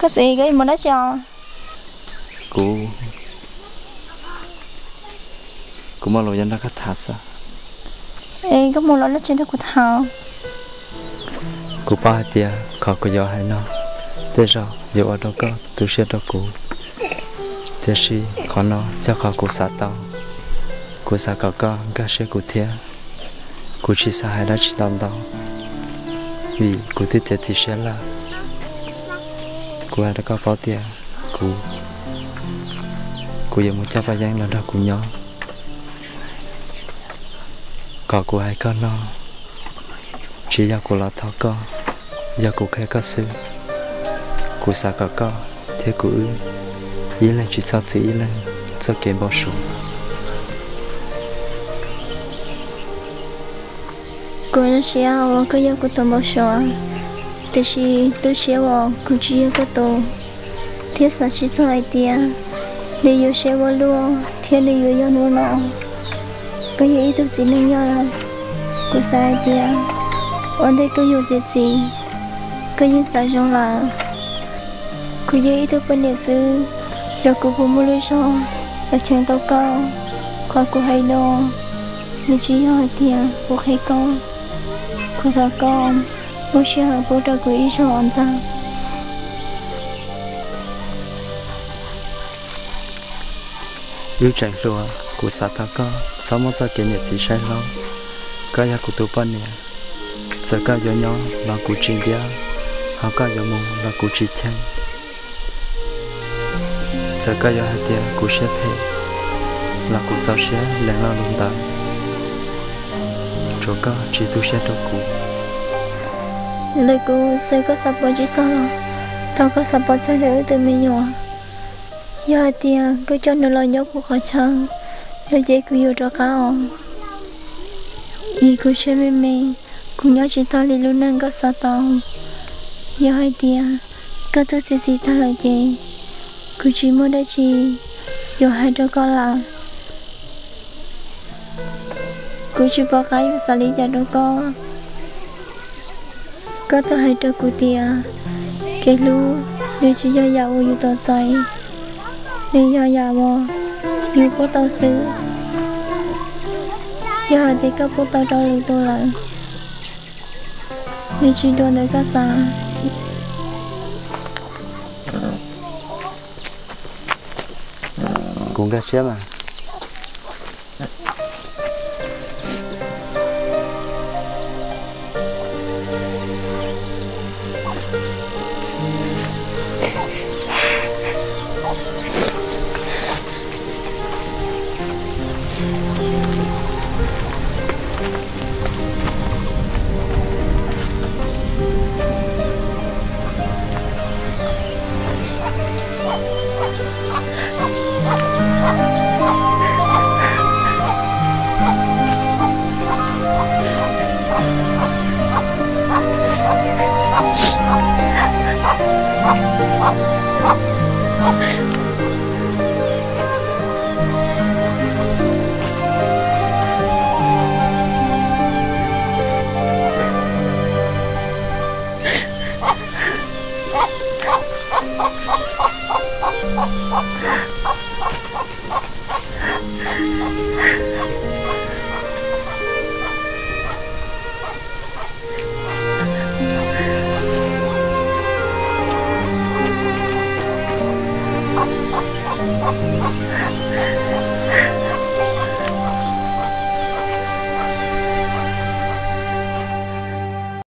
Koj txiv, koj yuav mus dab tsi os? Kuv, kuv muaj lus yuav nrog koj tham xwb. Es koj mus los dab tsi nrog kuv tham? Kuv paub hais tias qhov kuv yuav hais no tej zaum yuav ua rau koj tu siab rau kuv, tiam sis qhov no yog qhov kuv xav tau. Kuv xav kom koj nkag siab kuv thiab. Kuv tsis xav hais dab tsi ntau ntau, vim kuv twb txiav txim siab lawm. Kuv hais rau koj paub tias kuv, kuv yuav mus coj Paj Yeeb los nrog kuv nyob. Qhov kuv hais koj no tsis yog kuv los thov koj, yog kuv qhia koj xwb. Kuv xav kom koj thiab kuv wb ib leeg tsis txhob txwv ib leeg txoj kev npau suav. Kuv zoo siab uas koj yog kuv tus npau suav, tiam sis tu siab uas kuv tsis yog koj tus, thiab xav tsis txog hais tias nws yuav siab ua luaj thiab nws yuav yog hnub no. Koj yog ib tug txiv neej yog lawm, kuv xav hais tias ua ntej koj yuav txiav txim, koj yeej xav zoo lawm. Kuv yog ib tug poj niam xwb, xyov kuv puas muaj lub zog los cheem tau koj. Qhov kuv hais no, nws tsis yog hais tias kuv qhia koj. Kuv thov koj muab sij hawm pub rau kuv ib zaug os ntag. Wb tseem hluas, kuv xav thov koj txhob muab txoj kev niam txiv saib hlob. Koj yog kuv tus poj niam, txawm koj yuav nyob los kuv tsis ntiab, ho koj yuav mus los kuv tsis cheem. Txawm koj yuav hais tias kuv siab phem los kuv txaus siab lees lo lus ntawd, tsuav koj tsis tu siab rau kuv. Ntawm kuv, txawm koj xav pov tsis txog los thov koj xav pov txog ntawm wb tus me nyuam. Yog hais tias koj coj nws los nyob kuv qhov chaw no ces kuv yuav rov qab os. Vim kuv siab me me, kuv nyob tsis tau li lub neej koj xav tau. Yog hais tias koj twb txiav txim tag lawm ces kuv tsis muaj dab tsi yuav hais rau koj lawm. Kuv tsis pom qab yuav xav li cas rau koj. Koj twb hais rau kuv tias kev hlub nws tsis yog yam uas yus tau txais, nws yog yam uas yus pub tau xwb. Yog hais tias koj pub tau rau lwm tus lawm, nws tsis dua ntawm koj xav. Kuv nkag siab mas.